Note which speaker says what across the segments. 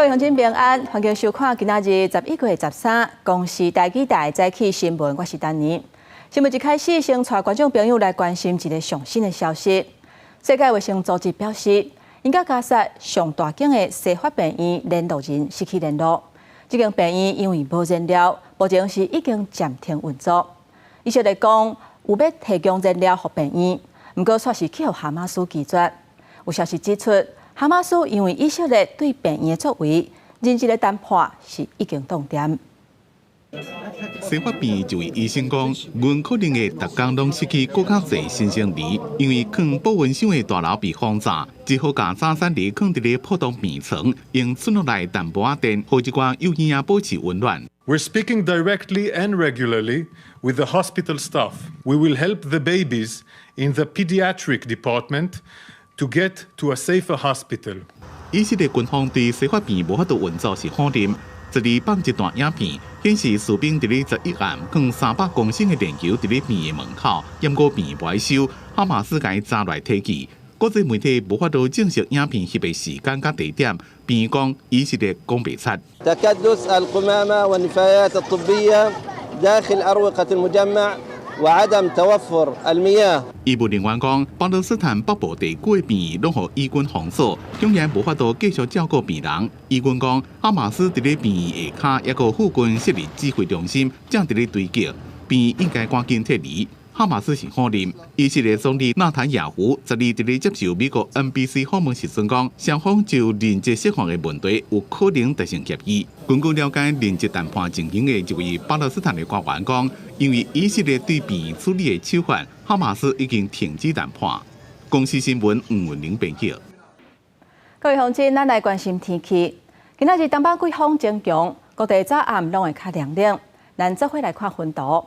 Speaker 1: 各位鄉親平安，歡迎收看今仔日11月13公視台語台早起新聞，我是丹妮。新聞一開始，先帶觀眾朋友來關心一个上新的消息。世界衛生組織表示，𪜶佮加薩上大間的西法病院聯絡人失去聯絡。這間病院因為無燃料，目前是已經暫停運作。以色列講有欲提供燃料予病院，毋過卻是去予哈馬斯拒絕。有消息指出，哈馬斯因為以色列對病院的作為，人質的談判是已經凍定。
Speaker 2: 西法病院一位醫生講，阮可能會逐工攏失去閣較濟新生兒，因為囥保溫箱的大樓被轟炸，只好共早產兒囥佇咧普通病床，用剩落來淡薄仔電，予這寡幼嬰仔保持溫暖。
Speaker 3: We're speaking directly and regularly with the hospital staff. We will help the babies in the pediatric department to get to a safer hospital.
Speaker 2: 以色列軍方對西法病院無法度運作是否認。十二放一段影片，顯示士兵佇咧11暗囥300公升的燃油佇咧病院門口，毋過病院無愛收，哈馬斯共伊砸來提去。國際媒體無法度證實影片翕的時間佮地點，病院講以色列講袂出。
Speaker 4: تكدس القمامة والنفايات الطبية داخل أروقة المجمع وعدم توفر المياه。
Speaker 2: 醫務人員講，巴勒斯坦北部地區的病院攏予以軍封鎖，竟然無法度繼續照顧病人。以軍講，哈馬斯佇咧病院下跤，抑閣附近設立指揮中心，正佇咧堆擊，病院應該趕緊撤離。哈馬斯是否認。以色列總理納坦雅胡十二佇咧接受美國 NBC 訪問時陣講，雙方就人質釋放的問題有可能達成協議。根據了解，人質談判進行的一位巴勒斯坦的官員講，因為以色列對病院處理的手法，哈馬斯已經停止談判。公視新聞吳文玲編輯。
Speaker 1: 各位鄉親，咱來關心天氣。今仔日東北季風增強，各地早暗攏會較涼冷。咱做伙來看雲圖。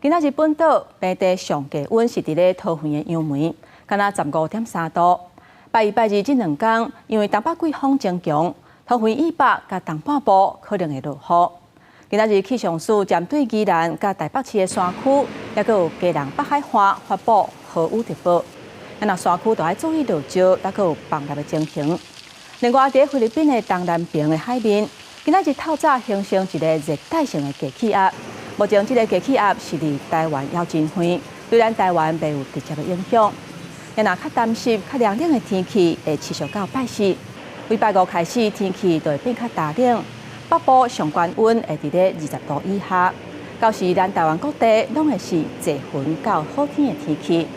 Speaker 1: 今仔日本島平地上低溫是佇咧桃園的楊梅，敢若15.3度。拜一、拜二這兩工，因為東北季風增強，桃園以北佮東半部可能會落雨。今仔日氣象署針對宜蘭佮台北市的山區，抑閣有基隆北海岸發布豪雨特報。若山區就愛注意落石，抑閣有崩礫的情形。另外，佇菲律賓的東南邊的海面，今仔日透早形成一個熱帶性的低氣壓。目前這个低氣壓是離台灣猶真遠，對咱台灣袂有直接的影響。若較乾濕、較涼冷的天氣會持續到拜四。禮拜五開始，天氣就會變較乾冷，北部上懸溫會佇咧20度以下。到時咱台灣各地攏會是濟雲到好天的天氣。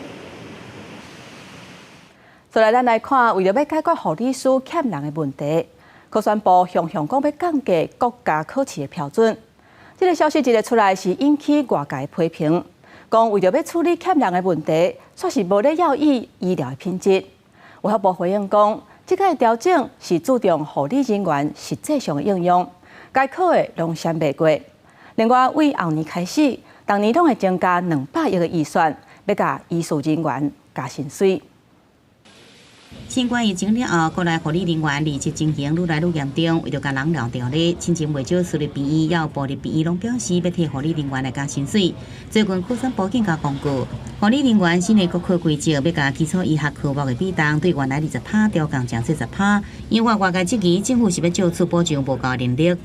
Speaker 1: 再來，咱來看，為著欲解決護理師欠人的問題，考選部雄雄講欲降低國家考試的標準。這个消息一个出來，是引起外界批評，講為著欲處理欠人的問題，卻是無咧要意醫療的品質。衛福部回應講，這个調整是注重護理人員實際上的應用，該考的攏閃袂過。另外，對後年開始，逐年攏會增加200億的預算，欲共醫事人員加薪水。
Speaker 5: 新冠疫情了後，國內護理人員離職情形愈來愈嚴重。為著共人留佇咧，親像袂少私立病院抑有部立病院攏表示欲替護理人員來加薪水。最近考選部更加公告，護理人員新的國考規則欲共基礎醫學科目的比重對原來20趴調降成10趴。引發外界質疑，政府是欲藉此補償無夠人力。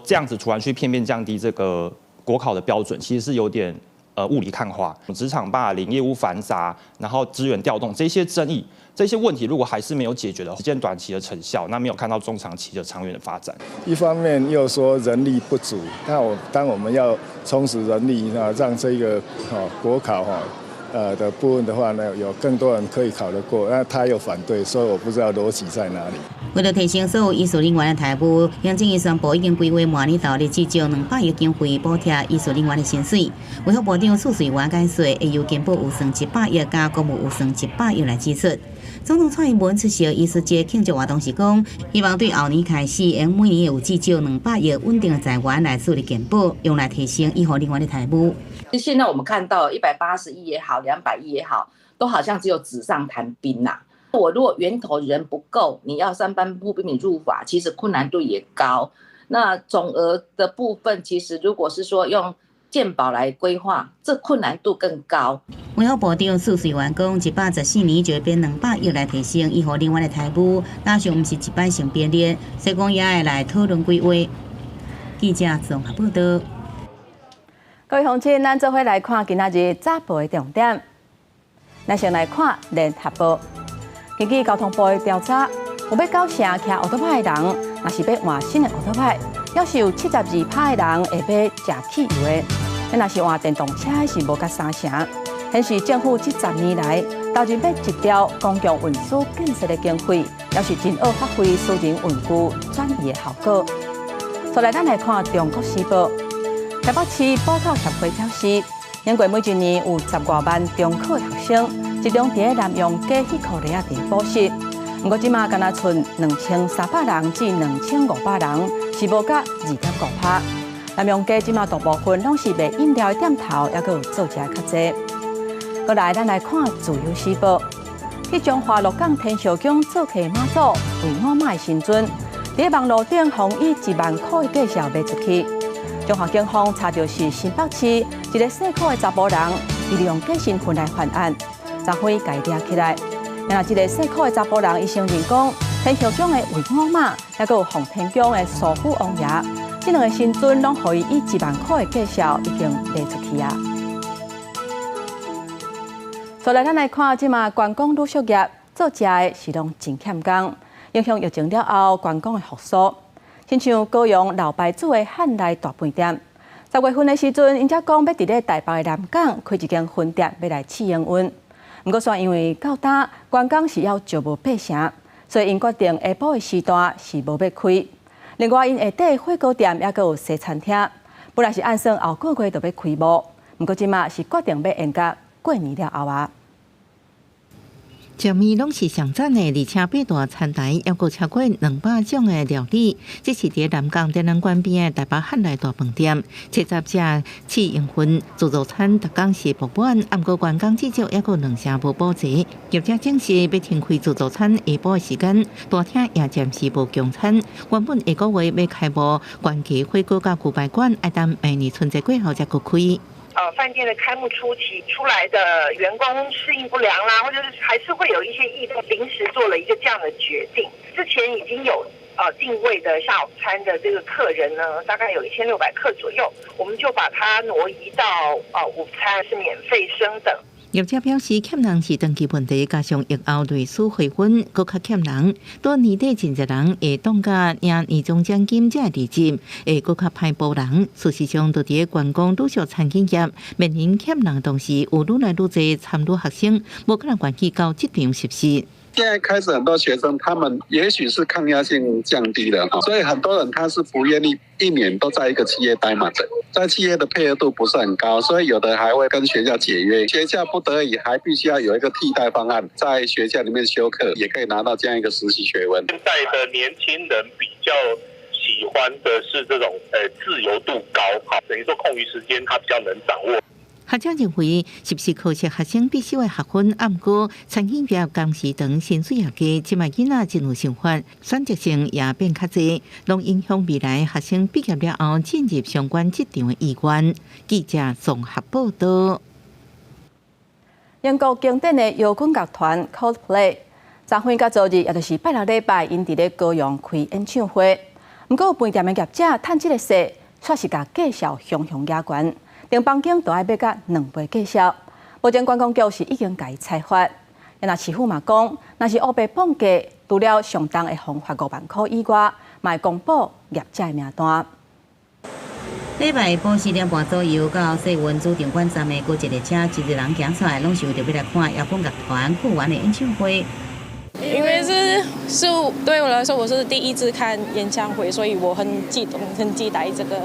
Speaker 6: 這樣子突然去片面降低這個國考的標準，其實是有點霧裡看花。職場霸凌、業務繁雜，然後資源調動這些爭議。這些問題如果還是沒有解決的，只見短期的成效，那沒有看到中長期的長遠的發展。
Speaker 7: 一方面又說人力不足，那當我們要充實人力，那讓這個國考的部分的話呢，有更多人可以考得過，那他又反對，所以我不知道邏輯在哪裡。
Speaker 5: 為了提升所有醫事人員的待遇，行政院宣布已經規劃明年投入至少200億經費補貼醫事人員的薪水。衛福部長許瑞元解說，會由健保預算100億加公務預算100億來支出。總統蔡英文出席醫師節慶祝活動時講，希望對後年開始，會每年有至少200億穩定的財源來注入健保，用來提升醫護人員的待遇。
Speaker 8: 現在我們看到180億也好，200億也好，都好像只有紙上談兵啦。我如果源頭人不夠，你要三班不比你入法，其實困難度也高。那總額的部分，其實如果是說用健保來規劃，這困難度更高。
Speaker 5: 衛福部長蘇瑞元講，114年就會編200億來提升醫護人員的待遇，加上毋是一擺性編列，所以講也會來討論規劃。記者綜合報道。
Speaker 1: 各位鄉親，咱做伙來看今仔日早報的重點。咱先來看聯合報，根據交通部的調查，有欲九成騎歐多擺的人，若是欲換新的歐多擺，猶是有72趴的人會欲食汽油的。若是換電動車是無佮三成，顯示政府這10年來投入欲一兆公共運輸建設的經費，猶是真好發揮私人運具轉移的效果。再來，咱來看《中國時報》。台北市補教協會表示，因為每一年有10外萬中考學生集中佇南陽街彼箍里仔佇補習，毋過這馬干焦賰2300人至2500人，是無佮2.5趴。南陽街這馬大部分攏是賣飲料的店頭，猶閣有做食的較濟。過來，咱來看《自由時報》，去彰化鹿港天后宮做客媽祖圍五媽的神尊，佇網路頂予以1萬箍的價數賣出去。彰化警方查著是新北市一个姓柯的查埔人，伊利用假身份來犯案，昨昏共伊掠起來。然後這個姓柯的查埔人，伊承認講，天后宮的魏五媽，猶閣有奉天宮的蘇府王爺，這兩个神尊攏予伊以1萬箍的價數已經賣出去啊。再來，咱來看這馬觀光旅宿業做食的是攏真欠工，影響疫情了後觀光的復甦。親像高雄老牌子的漢來大飯店，10月份的時陣，𪜶才講欲佇咧台北的南港開一間分店，欲來試營運。毋過，煞因為到今觀光是猶招無八成，所以𪜶決定下晡的時段是無欲開。另外，𪜶下底火鍋店猶閣有西餐廳，本來是按算後個月就欲開幕，毋過這馬是決定欲延到過年了後啊。
Speaker 9: 食物攏是上讚的，而且八大餐台猶閣超過200種的料理。這是佇南港展覽館邊的台北漢來大飯店，70隻試營運自助餐，逐工是爆滿。毋過員工至少猶閣兩成無補齊。業者證實欲停開自助餐下晡的時間，大廳也暫時無供餐。原本下個月欲開幕，關雞火鍋佮牛排館，愛等明年春節過後才閣開。
Speaker 10: 飯店的開幕初期出來的員工適應不良啦，或者是還是會有一些異動，臨時做了一個這樣的決定。之前已經有訂位的下午餐的這個客人呢，大概有1600客左右，我們就把它挪移到午餐是免費升等。
Speaker 9: 業者表示，欠人是長期問題，加上疫後類似回溫，閣較欠人。到年底真濟人會當甲領年終獎金才會離職，會閣較歹補人。事實上，就佇觀光旅宿餐飲業面臨欠人，同時有愈來愈濟參與學生，無可能願意到職場實習。
Speaker 11: 現在開始很多學生，他們也許是抗壓性降低了，所以很多人他是不願意一年都在一個企業待嘛，在企業的配合度不是很高，所以有的還會跟學校解約，學校不得已還必須要有一個替代方案，在學校裡面修課，也可以拿到這樣一個實習學分。
Speaker 12: 現在的年輕人比較喜歡的是這種自由度高，哈，等於說空餘時間他比較能掌握。
Speaker 9: 學者認為，是毋是可惜學生必修的學分？毋過餐飲業工時長，薪水也低，這馬囡仔真有想法，選擇性也變較濟，攏影響未來學生畢業了後進入相關職場的意願。記者綜合報道。
Speaker 1: 英國經典的搖滾樂團 Coldplay，昨昏佮昨日，也就是拜六禮拜，𪜶佇咧高雄開演唱會。毋過飯店的業者趁這个勢，煞是共價數雄雄壓懸。訂房間都愛欲甲2倍價數，目前觀光局是已經共伊裁罰。若市府嘛講，若是烏白報價，除了上重會予罰5萬箍以外，嘛會公布業者的名單。
Speaker 5: 禮拜下晡4點半左右，到世運主場館站的高捷列車，一個人行出來，攏是為著欲來看搖滾樂團酷玩的演唱會。
Speaker 13: 因為是對我來說，我是第一次看演唱會，所以我很激動，很期待這個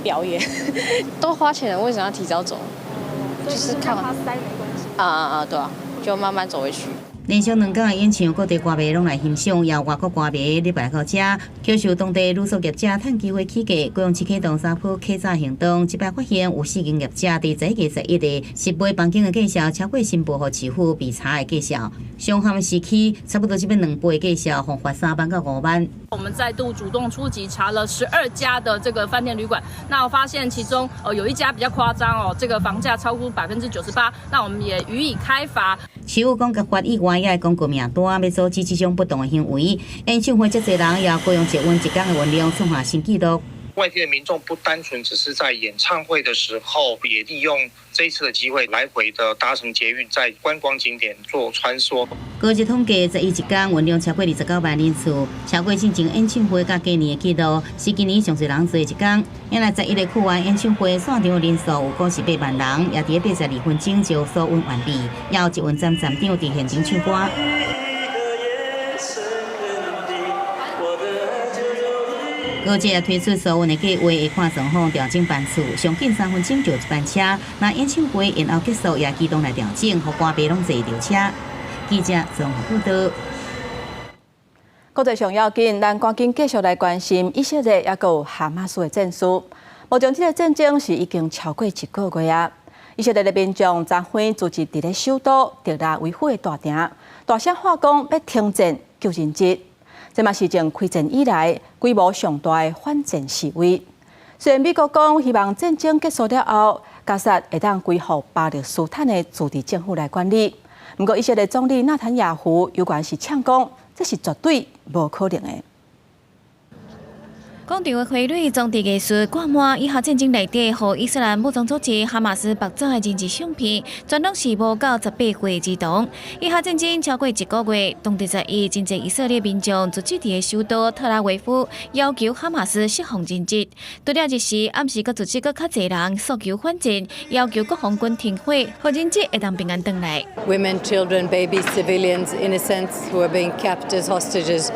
Speaker 13: 表演。
Speaker 14: 都花錢了，為什麼要提早走？就是看完。啊啊啊！對啊，就慢慢走回去。
Speaker 5: 連續兩工的演唱，各地歌迷攏來欣賞，也有外國歌迷入來到遮，享受當地旅宿業者趁機會起價。高雄市啟動三波起早行動，這擺發現有四間業者佇11月11日實賣房間的價數超過申報予市府備查的價數，上坎時期差不多這邊2倍價數，予罰3萬到5萬。
Speaker 15: 我們再度主動出擊，查了12家的這個飯店旅館，那我發現其中有一家比較誇張哦，這個房價超出98%，那我們也予以開罰。
Speaker 5: 市府講，罰以外，也會公告名單，欲阻止這種不當的行為。演唱會這濟人，也高雄捷運一工的運量創下新紀錄。
Speaker 16: 外地的民眾不單純只是在演唱會的時候，也利用這一次的機會來回的搭乘捷運，在觀光景點做穿梭。
Speaker 5: 高捷統計，11一工運量超過29萬人次，超過進前演唱會佮過年的紀錄，是今年上濟人坐的一工。原來11日酷玩演唱會散場人數有98萬人，也佇82分鐘就搜運完畢。也有捷運站站長佇現場唱歌。高捷也推出疏運的計劃，會看狀況調整班次，上緊3分鐘就一班車。若演唱會延後結束，也機動來調整，予歌迷攏坐著車。記者綜合報道。
Speaker 1: 國際上要緊，咱趕緊繼續來關心以色列抑閣有哈馬斯的戰事。目前這個戰爭是已經超過一個月啊！以色列的民眾昨昏聚集佇咧首都特拉維夫的大埕，大聲喊講欲停戰救人質。這嘛是自開戰以來規模上大的反戰示威。雖然美國講希望戰爭結束了後，加薩會當歸予巴勒斯坦的自治政府來管理。毋過以色列總理納坦雅胡猶原是嗆講，這是絕對無可能的。
Speaker 17: 廣場的花蕊裝置藝術掛滿，以哈戰爭內底，予伊斯蘭武裝組織哈馬斯縛走的人質相片，全攏是無到18歲兒童。以哈戰爭超過一個月，當地11，真濟以色列民眾聚集佇首都特拉維夫，要求哈馬斯釋放人質。除了這時，暗時閣組織閣較濟人訴求反戰，要求國防軍停火，予人質會當平安轉來。
Speaker 18: Women, children, babies, civilians, innocents who are being kept as hostages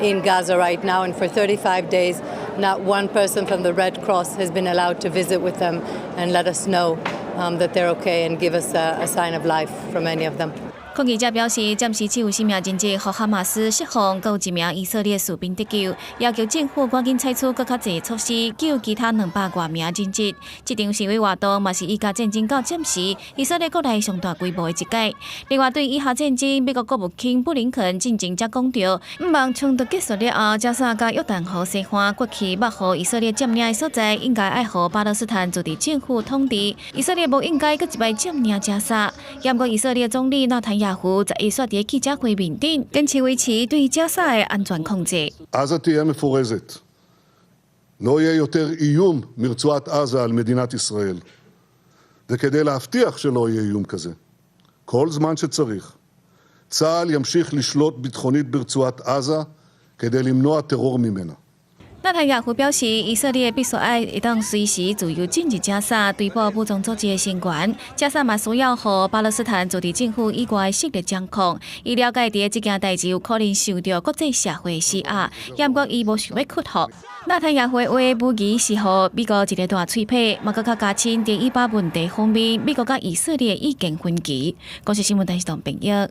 Speaker 18: in Gaza right now, and for 35 days, not one person from the Red Cross has been allowed to visit with them and let us know that they're okay and give us a sign of life from any of them.
Speaker 17: 抗議者表示，暫時只有四名人質予哈馬斯釋放，閣有一名以色列士兵得救，要求政府趕緊採取閣較濟措施救其他200外名人質。這場示威活動嘛是以加戰爭到暫時以色列國內上大規模的一屆。另外，對以哈戰爭，美國國務卿布林肯進前才講著，毋望衝突結束了後，加薩佮約旦河西岸過去捌予以色列佔領的所在，應該愛予巴勒斯坦自治政府統治。以色列無應該閣一擺佔領加薩。毋過以色列總理納坦雅胡11煞佇記者會面頂，堅持維持對加薩的安全控制。
Speaker 19: עזה תהיה מפורזת. לא יהיה יותר איום מרצועת עזה על מדינת ישראל. וכדי להבטיח שלא יהיה איום כזה, כל זמן שצריך, צה"ל ימשיך לשלוט ביטחונית ברצועת עזה כדי למנוע טרור ממנה.
Speaker 17: 納坦雅胡表示，以色列必須愛會當隨時自由進入加薩，對付武裝組織的成員。加薩嘛需要予巴勒斯坦自治政府以外勢力掌控。伊了解佇這件代誌有可能受著國際社會施壓，毋過伊無想欲屈服。納坦雅胡的話無疑是予美國一个大喙䫌，嘛閣較加深佇以巴問題方面，美國佮以色列意見分歧。公視新聞電視台編譯。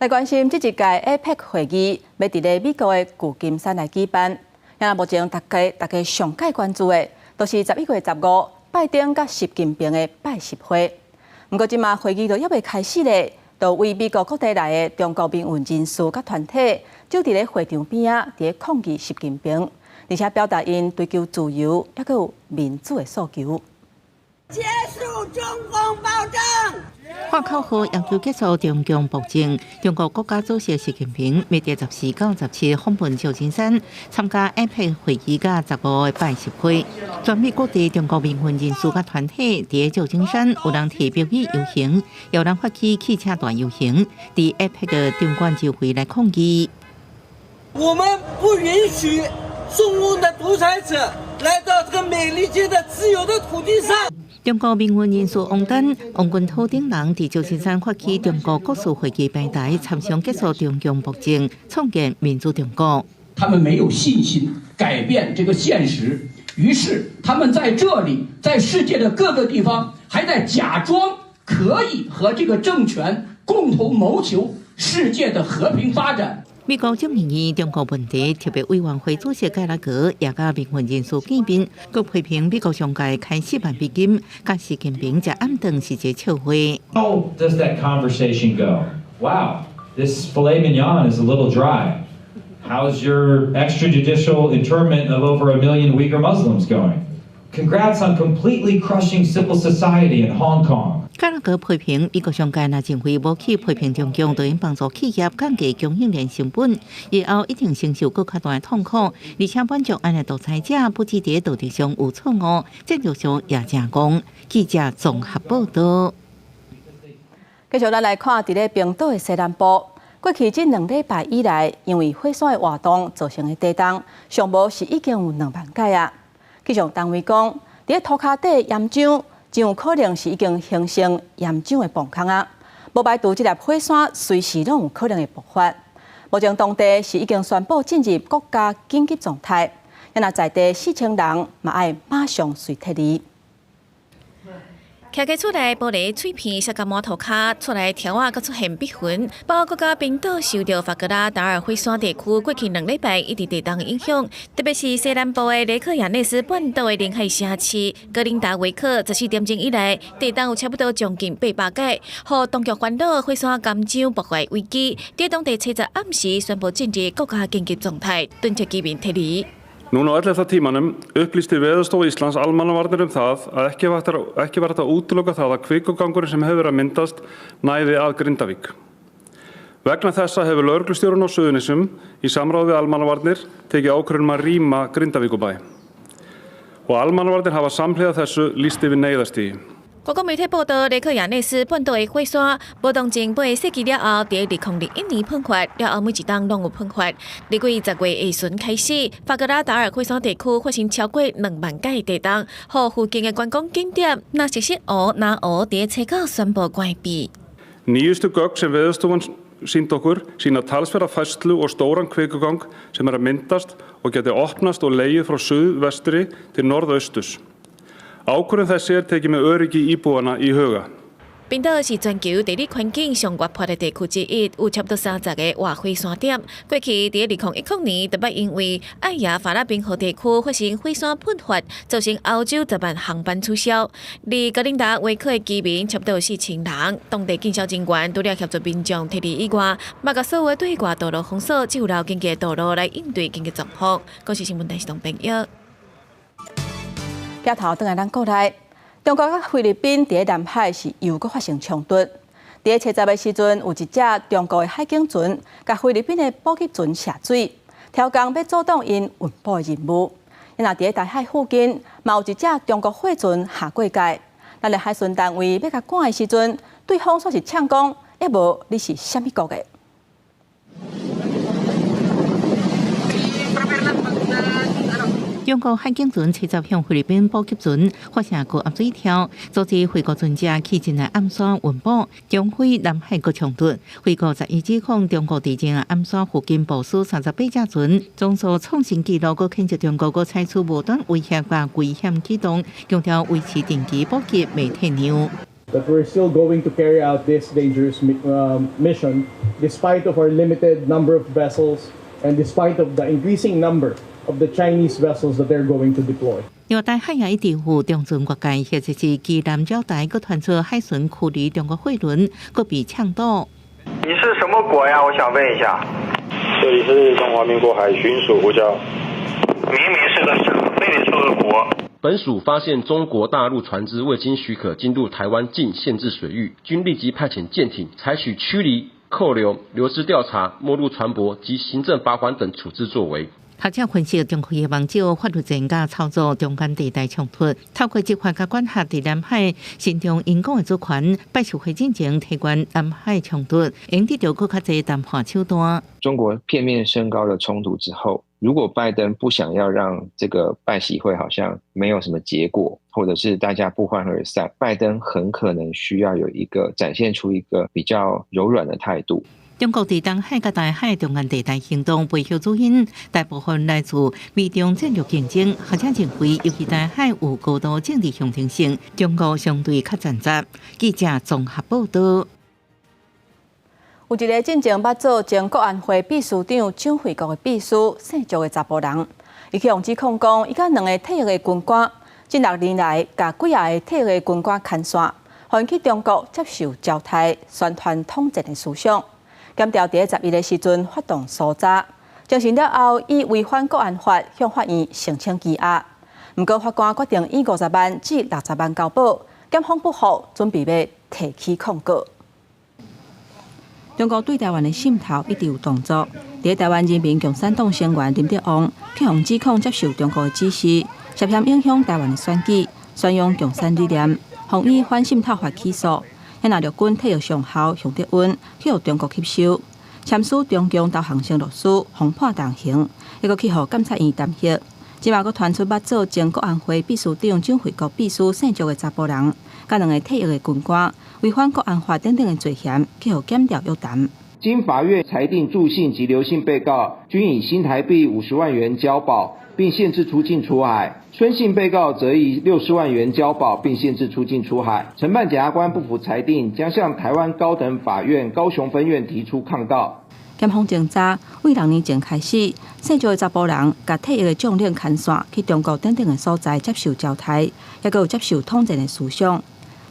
Speaker 1: 來關心這一屆 APEC 會議，欲佇咧美國的舊金山來舉辦。那目前大家上蓋關注的，就是11月15，拜登佮習近平的拜習會。毋過這馬會議都猶未開始咧，就對美國各地來的中國民運人士佮團體，就佇咧會場邊仔，佇咧抗議習近平，而且表達𪜶追求自由抑閣有民主的訴求。
Speaker 20: 結束中共暴政。
Speaker 9: 喊口號要求結束中共暴政。中國國家主席習近平欲佇14到17訪問舊金山，參加 APEC 會議佮15的拜習會。全美各地中國民運人士佮團體佇舊金山有人提標語遊行，有人發起汽車大遊行，佇 APEC 的場館周圍來抗議。
Speaker 20: 我們不允許中共的獨裁者來到這個美利堅的自由的土地上。
Speaker 9: 中國民運人士王丹、王軍濤等人佇舊金山發起中國國事會議平台，參詳結束中共暴政，創建民主中國。
Speaker 21: 他們沒有信心改變這個現實，於是他們在這裡，在世界的各個地方，還在假裝可以和這個政權共同謀求世界的和平發展。
Speaker 9: 美國眾議院中國問題特別委員會主席蓋拉格也佮民運人士見面，閣批評美國商界開4萬美金，佮習近平食暗頓是一個笑話。
Speaker 3: How does that conversation go? Wow, this filet mignon is a little dry. How's your extrajudicial internment of over a million Uyghur Muslims going? Congrats on completely crushing civil society in Hong Kong.
Speaker 9: 蓋拉格批評美國商界若認為無去批評中共，就應幫助企業降低供應鏈成本，以後一定承受閣較大的痛苦。而且滿足按呢獨裁者不止佇道德上有錯誤，戰略上也誠戇。記者綜合報道。
Speaker 1: 繼續咱來看佇咧冰島的西南部，過去這2禮拜以來，因為火山的活動造成的地動，上無是已經有2萬擺啊。氣象單位講，佇咧塗跤底的岩漿，真有可能是已經形成岩漿的崩空啊！無排除這粒火山隨時攏有可能會爆發。目前當地是已經宣布進入國家緊急狀態，若在地4000人嘛愛馬上隨撤離。
Speaker 17: 徛在厝內玻璃碎片，摔甲滿塗跤，厝內柱仔閣出現篦痕。包括佮冰島受著法格拉達爾火山地區過去2禮拜一直地動影響，特別是西南部的雷克雅內斯半島的臨海城市格林達維克，14點鐘以來，地動有差不多將近800擺，予當局煩惱火山岩漿爆發危機。佇當地初十暗時宣布進入國家緊急狀態，敦促居民撤離。
Speaker 22: Núna á 11. Tímanum upplýsti Veðurstofa Íslands almannavarnir um það að ekki var hægt að, ekki var hægt að útiloka það að kvikugangurinn sem hefur verið að myndast næði að Grindavík. Vegna þessa hefur lögreglustjórinn á Suðurnesjum í samráði við almannavarnir tekið ákvörðun um að rýma Grindavíkurbæ. Og almannavarnir hafa samhliða þessu lýst yfir neyðarstigi.
Speaker 17: 外國媒體報道，雷克雅內斯半島的火山，無動前8個世紀了後，佇2001年噴發，了後每一冬攏有噴發。歷過10月下旬開始，法格拉達爾火山地區發生超過2萬擺地動，予附近的觀光景點納西瑟湖、南湖佇初九宣布關閉。
Speaker 22: Nýjustu gögn sem Veðurstofan sýndi okkur sýna talsverða færslu og stóran kvikugang sem er að myndast og gæti opnast og legið frá suðvestri til norðausturs. Ákvörðun þessi er tekin með öryggi íbúanna í huga.
Speaker 17: 冰島是全球地理環境上活潑的地區之一，有差不多30個活火山點。過去佇2010年，特別因為愛亞法拉冰河地區發生火山噴發，造成歐洲10萬航班取消。佇格林達維克的居民差不多有4000人，當地警消人員除了協助民眾撤離以外，嘛共所有對外道路封鎖，只有留緊急道路來應對緊急狀況。公視新聞電視東編譯。
Speaker 1: 鏡頭轉來咱國內，中國佮菲律賓佇南海是又閣發生衝突。佇初十的時陣，有一隻中國的海警船，共菲律賓的補給船射水，挑工欲阻擋𪜶運補的任務。若佇台海附近，嘛有一隻中國貨船下過界，咱的海巡單位欲共趕的時陣，對方煞是嗆講：抑無你是啥物國的？
Speaker 9: 中國海警船初十向菲律賓補給船發射高壓水柱，阻止菲國船隻去進來暗沙運補，中菲南海閣衝突。菲國11指控中國佇這暗沙附近部署38隻船，總數創新紀錄，閣譴責中國閣採取無端威脅佮危險舉動，強調維持定期補給袂退讓。
Speaker 23: That we're still going to carry out this dangerous mission despite of our limited number of vessels and despite of the increasing number of the Chinese vessels that they're going to deploy.
Speaker 9: 另外，台海也一直有中船越界，或者是基南礁台，閣傳出海巡驅離中國貨輪，閣被嗆堵。
Speaker 24: 你是什麼國呀？我想問一下。
Speaker 25: 這裡是中華民國海巡署呼叫。
Speaker 24: 明明是個省，非得說個國。
Speaker 26: 本署發現中國大陸船隻未經許可進入台灣禁限制水域，均立即派遣艦艇採取驅離、扣留、留置調查、沒入船舶及行政罰款等處置作為。
Speaker 9: 學者分析，中國希望藉法律戰佮操作中間地帶衝突，透過執法佮管轄佇南海伸張𪜶講的主權，拜習會進前提懸南海衝突，會得著閣較濟談判手段。
Speaker 27: 中國片面升高了衝突之後，如果拜登不想要讓這個拜習會好像沒有什麼結果，或者是大家不歡而散，拜登很可能需要有一個展現出一個比較柔軟的態度。
Speaker 9: 中國佇東海佮台海中間地帶行動背後主因，大部分來自美中戰略競爭。學者認為，尤其台海有高度政治象徵性，中國相對較掙扎。記者綜合報道。
Speaker 1: 有一个進前捌做前國安會秘書長蔣惠國的秘書姓趙的查埔人，伊去予指控講，伊佮兩个退役的軍官，近6年來，共幾仔个退役的軍官牽線，予𪜶去中國接受招待、宣傳統戰的思想。檢調佇11的時陣發動搜查，偵訊了後，以違反國安法向法院申請羈押。毋過法官決定以50萬至60萬交保，檢方不服，準備欲提起控告。中國對台灣的滲透一直有動作。佇台灣人民共產黨成員林德旺去予指控接受中國的指示，涉嫌影響台灣的選舉，宣揚共產理念，予以反滲透法起訴。遐若陸軍退役上校熊德溫去予中國吸收，簽署中共投降承諾書，予判重刑，猶閣去予監察院彈劾。這馬閣傳出捌做前國安會秘書長蔣惠國秘書姓趙的查埔人，佮兩个退役的軍官違反國安法等等的罪嫌，去予檢調約談。
Speaker 2: 經法院裁定，祝姓及劉姓被告均以新台幣50萬元交保，並限制出境出海；孫姓被告則以60萬元交保，並限制出境出海。承辦檢察官不服裁定，將向台灣高等法院高雄分院提出抗告。
Speaker 1: 檢方偵查，為6年前開始，姓趙的查埔人共退役的將領牽線去中國等等的所在接受招待，猶閣有接受統戰的思想。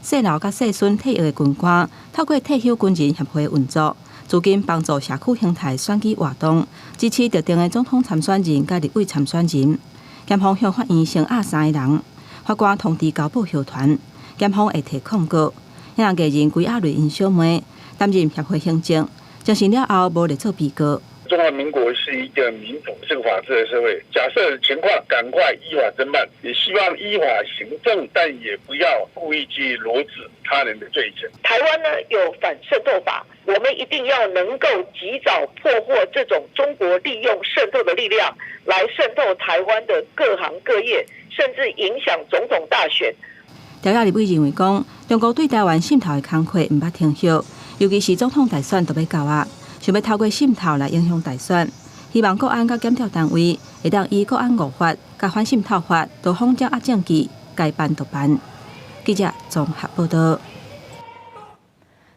Speaker 1: 姓劉佮姓孫退役的軍官，透過退休軍人協會運作，資金幫助社區形態選舉活動，支持特定的總統參選人佮立委參選人。檢方向法院聲押三个人，法官通知交保協團，檢方會提控告。遐人藝人歸亞蕾𪜶小妹擔任協會行政。偵訊了後，無列做被告。
Speaker 4: 中華民國是一個民主、是個法治的社會。假設情況，趕快依法偵辦，也希望依法行政，但也不要故意去羅織他人的罪行。
Speaker 6: 台灣呢有反滲透法，我們一定要能夠及早破獲這種中國利用滲透的力量來滲透台灣的各行各業，甚至影響總統大選。
Speaker 1: 朝野立委認為講，中國對台灣滲透的工課毋捌停歇。尤其是總統大選都欲到啊，想欲透過滲透來影響大選，希望國安佮檢調單位會當依國安五法、佮反滲透法多方掌握證據，該辦就辦。記者綜合報導。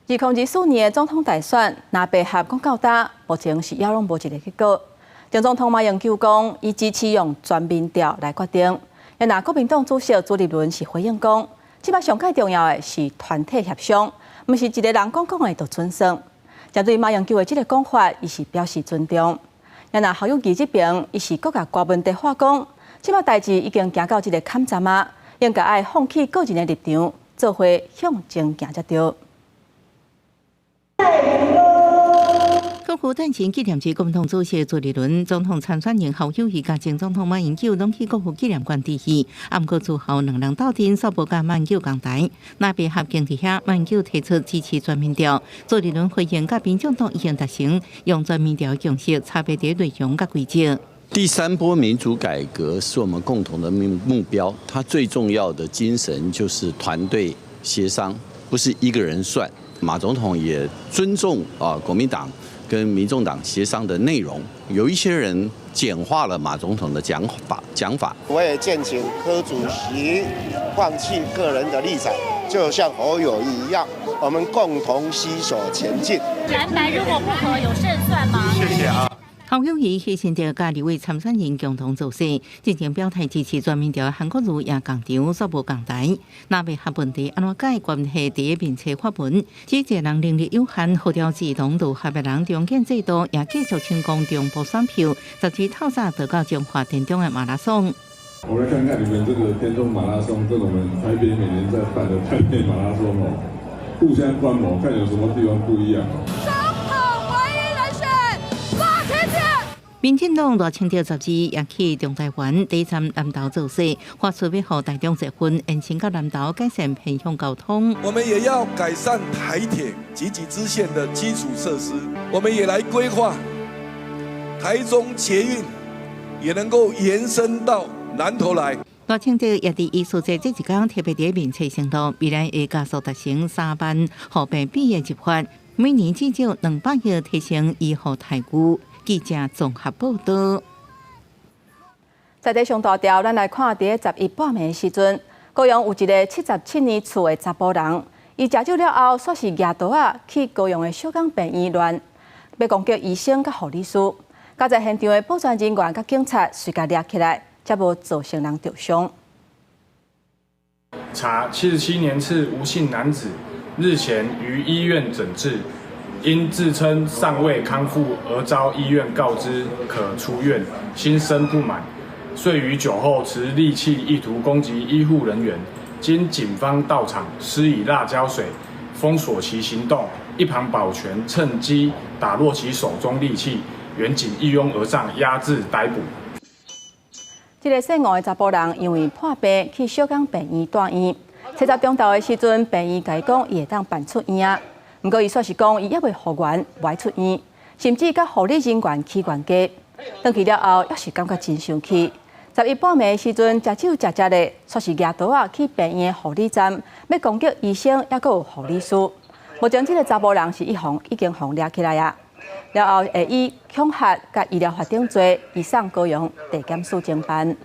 Speaker 1: 2024年的總統大選，藍白合講到今，目前是猶攏無一个結果。前總統馬英九講，伊支持用全民調來決定。若國民黨主席朱立倫是回應講，這擺上蓋重要的是團體協商，毋是一个人講講的就準算。針對馬英九的這个講法，伊是表示尊重。若侯友宜這邊，伊是閣共柯文哲話講，這擺代誌已經行到這个坎站啊，應該愛放棄個人的立場，做伙向前行才對。
Speaker 9: 國父誕辰紀念日，國民黨主席朱立倫、總統參選人侯友宜佮前總統馬英九攏去國父紀念館致意。啊，毋過之後兩人鬥陣，煞無佮馬英九仝台。藍白合傾佇遐，馬英九提出支持全民調，朱立倫回應佮民眾黨已經達成用全民調共識，差別佇內容佮規則。
Speaker 7: 第三波民主改革是我們共同的目標，它最重要的精神就是團隊協商，不是一個人算。馬總統也尊重啊國民黨跟民眾黨協商的內容，有一些人簡化了馬總統的講法。
Speaker 8: 我也建請柯主席放棄個人的立場，就像侯友宜一樣，我們共同攜手前進。
Speaker 10: 藍白如果不合，有勝算嗎？
Speaker 8: 謝謝啊。
Speaker 9: 侯友宜犧牲著佮立委參選人共同造勢，進前表態支持全民調，韓國瑜也仝場，煞無仝台。藍白合問題按怎解？關係佇面冊發文，只一個人能力有限，號召志同道合的人重建制度，也繼續成功中部選票，12透早就到彰化田中的馬拉松。
Speaker 11: 我來看看你們這個田中馬拉松，跟我們台北每年在辦的台北馬拉松哦，互相觀摩，看有什麼地方不一樣。
Speaker 9: 民進黨賴清德12也去中台灣第一站南投造勢，發出欲予台中捷運延伸到南投，改善偏鄉交通。
Speaker 28: 我們也要改善台鐵及其支線的基礎設施，我們也來規劃台中捷運也能夠延伸到南投來。
Speaker 9: 賴清德也佇藝術節這一工特別佇面冊承諾，未來會加速達成3萬予病比的計劃，每年至少200億提升醫護待遇。記者綜合報導。
Speaker 1: 在這上大條，咱來看佇11半暝的時陣，高雄有一个77年厝的查埔人，伊伊食酒了後，煞是舉刀仔去高雄的小港病院亂，欲攻擊醫生佮護理師。佳哉現場的保全人員佮警察隨共掠起來，才無造成人著傷。
Speaker 22: 查77年次吳姓男子日前於醫院診治，因自稱尚未康復而遭醫院告知可出院，心生不滿，遂於酒後持利器意圖攻擊醫護人員。經警方到場，施以辣椒水封鎖其行動，一旁保全趁機打落其手中利器，員警一擁而上壓制逮捕。
Speaker 1: 這个姓吳的查埔人因為破病去小港病院住院，七十中晝的時陣，病院共伊講伊會當辦出院啊。毋過伊煞是講伊猶未復原，無愛出院，甚至佮護理人員起冤家。轉去了後，猶是感覺真生氣。11半暝的時陣，食酒食食咧，煞是舉刀仔去病院的護理站，欲攻擊醫生，猶閣有護理師。目前這个查埔人是已經予掠起來啊。了後會以恐嚇佮醫療法定罪移送高雄地檢署偵辦。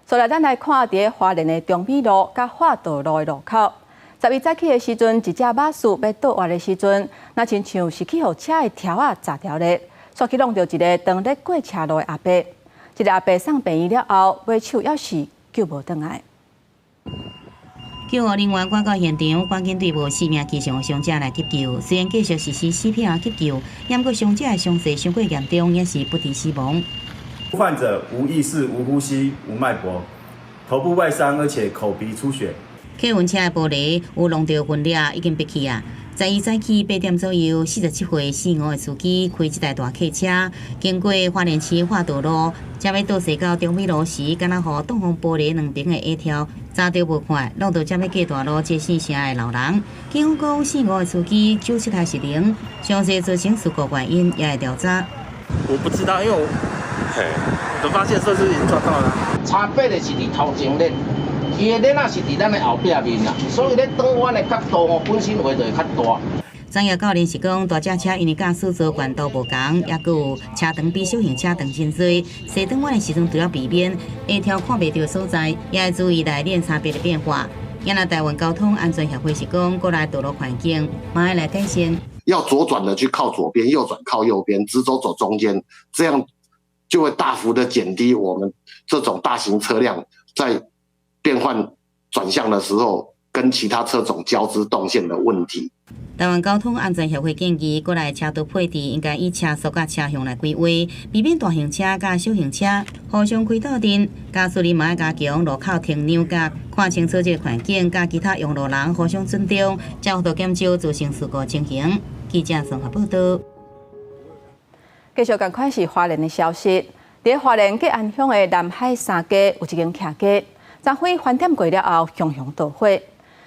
Speaker 1: 所來，咱來看佇花蓮的中美路佮化道路的路口。11早起的時陣，一隻馬術欲倒彎的時陣，若親像是去予車的柱仔砸著咧，煞去挵著一个當咧過車路的阿伯。這个阿伯送病院了後，尾手猶是救無轉來。
Speaker 9: 救護人員趕到現場，趕緊對無生命跡象的傷者來急救。雖然繼續實施 CPR 急救，毋過傷者的傷勢傷過嚴重，也是不治死亡。
Speaker 5: 患者無意識、無呼吸、無脈搏，頭部外傷，而且口鼻出血。
Speaker 9: 客運車的玻璃有挵著分裂，已經閉去啊！12早起8點左右，47歲姓吳的司機開這台大客車，經過花蓮市化道路，才欲倒駛到中美路時，敢若予擋風玻璃兩邊的下柱砸著無看，挵著才欲過大路這姓謝的老人。警方講，姓吳的司機酒測失靈，詳細造成事故原因也會調查。
Speaker 12: 我不知道，因為我等發現的時候就已經抓到了。
Speaker 13: 差別的是佇頭前輪。伊的輪仔是佇咱的後壁面啦，所以咧轉彎的角度吼，本身話就會較大。
Speaker 9: 專業教練是講，大隻車因為駕駛座懸度無仝，猶閣有車長比小型車長真濟，踅轉彎的時陣除了避免下柱看袂著所在，也會注意內輪差別的變化。也若台灣交通安全協會是講，國內道路環境嘛愛來改善。
Speaker 14: 要左轉的去靠左邊，右轉靠右邊，直走走中間，這樣就會大幅的減低我們這種大型車輛在變換轉向的時候，跟其他車種交織動線的問題。
Speaker 9: 台灣交通安全協會建議，國內車道配置應該以車速佮車向來規劃，避免大型車佮小型車互相開鬥陣。駕駛人嘛愛加強路口停讓佮看清楚這个環境，佮其他用路人互相尊重，才有度減少造成事故情形。記者綜合報道。
Speaker 1: 繼續仝款是花蓮的消息，佇花蓮吉安鄉的南海三街有一間徛家，昨昏翻點過了後，熊熊大火，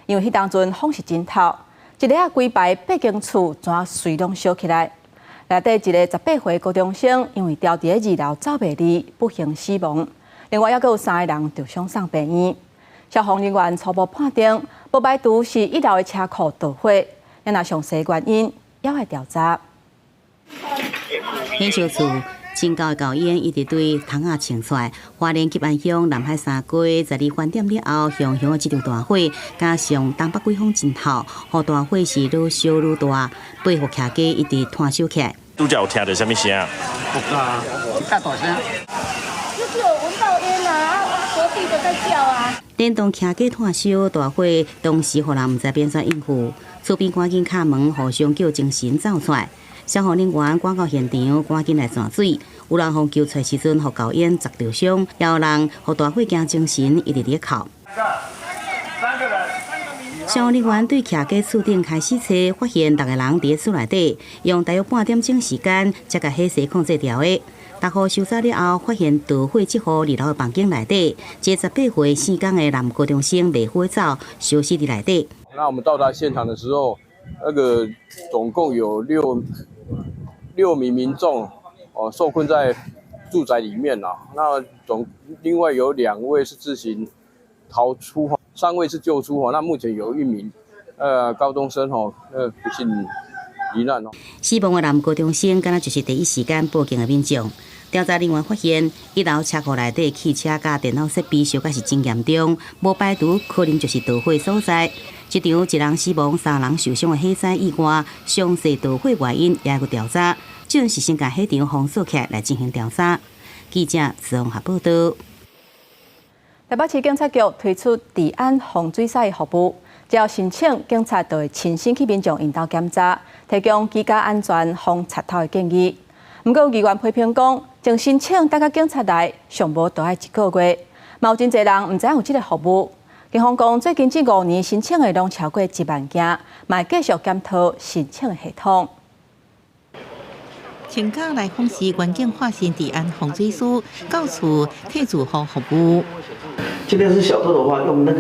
Speaker 1: 因為彼當陣風是真透，一下仔規排八間厝全隨攏燒起來。內底一个18歲高中生，因為牢佇二樓走袂離，不幸死亡。另外，猶閣有三个人著傷送病院。消防人員初步判定，無排除是一樓的車庫導火，若詳細原因猶愛調查。
Speaker 9: 火燒厝。真厚的厚煙一直對窗仔衝出來。花蓮吉安鄉南海三街12翻點了後，熊熊的這場大火，加上東北季風真透，予大火是愈燒愈大，八戶徛家一直湠燒起來。
Speaker 15: 拄才有聽著啥物聲？
Speaker 13: 啊，較大聲。
Speaker 10: 就是有聞到煙啊，隔壁的在叫啊。
Speaker 9: 電動徛家湠燒大火，當時予人毋知欲按怎應付，厝邊趕緊敲門，互相叫精神走出來。消防人員趕到現場，趕緊來散水。有人予救出來時陣，予厚煙砸著傷；也有人予大火驚精神，一直佇咧哭。消防人員對徛家厝頂開始查，發現六个人佇咧厝內底，用大約半點鐘時間，才共火勢控制牢的。大火收走了後，發現導火這戶二樓的房間內底，這18歲姓江的男高中生袂赴走，燒死佇內底。
Speaker 16: 那我們到達現場的時候，那個總共有六名民眾哦受困在住宅裡面啦。那另外有兩位是自行逃出，三位是救出。那目前有一名高中生哦，不幸罹難哦。
Speaker 3: 死亡的男高中生，敢若就是第一時間報警的民眾。調查人員發現，一樓車庫內底汽車佮電腦設備燒甲是真嚴重，無排除可能就是導火所在。這場一人死亡、三人受傷的火災意外，詳細導火原因也閣調查。這是先共火場封鎖起來來進行調查。記者綜合報道。
Speaker 1: 台北市警察局推出治安防水師的服務，只要申請，警察就會親身去民眾𪜶兜檢查，提供居家安全防賊偷的建議。毋過有議員批評講，從申請等到警察來，上無都愛一個月，嘛有真濟人毋知影有這个服務。警方講，最近這5年申請的攏超過1萬件，嘛會繼續檢討申請的系統。
Speaker 9: 請假來訪時，員警化身治安防水師，到厝替住戶服務。
Speaker 15: 這邊是小偷的話，用那個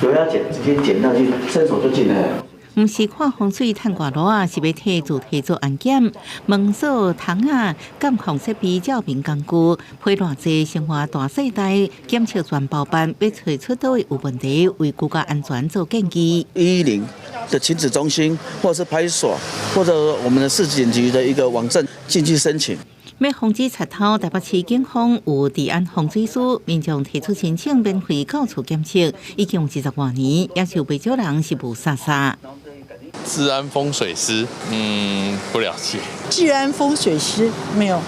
Speaker 15: 油壓剪直接剪上去，伸手就進來。
Speaker 9: 毋是看風水趁外路啊，是欲替住戶做安檢、門鎖、窗仔、監控設備、照明工具，批偌濟生活大細代檢測全包辦，欲揣出佗位有問題，為居家安全做建議。
Speaker 17: 110的情指中心，或者是派出所，或者我們的市警局的一個網站進去申請。
Speaker 9: 欲防止賊偷，台北市警方有治安防水師，民眾提出申請免費到厝檢測，已經有20外年，也是有袂少人是霧煞煞。
Speaker 18: 治安風水師，不了解。
Speaker 19: 治安風水師沒有。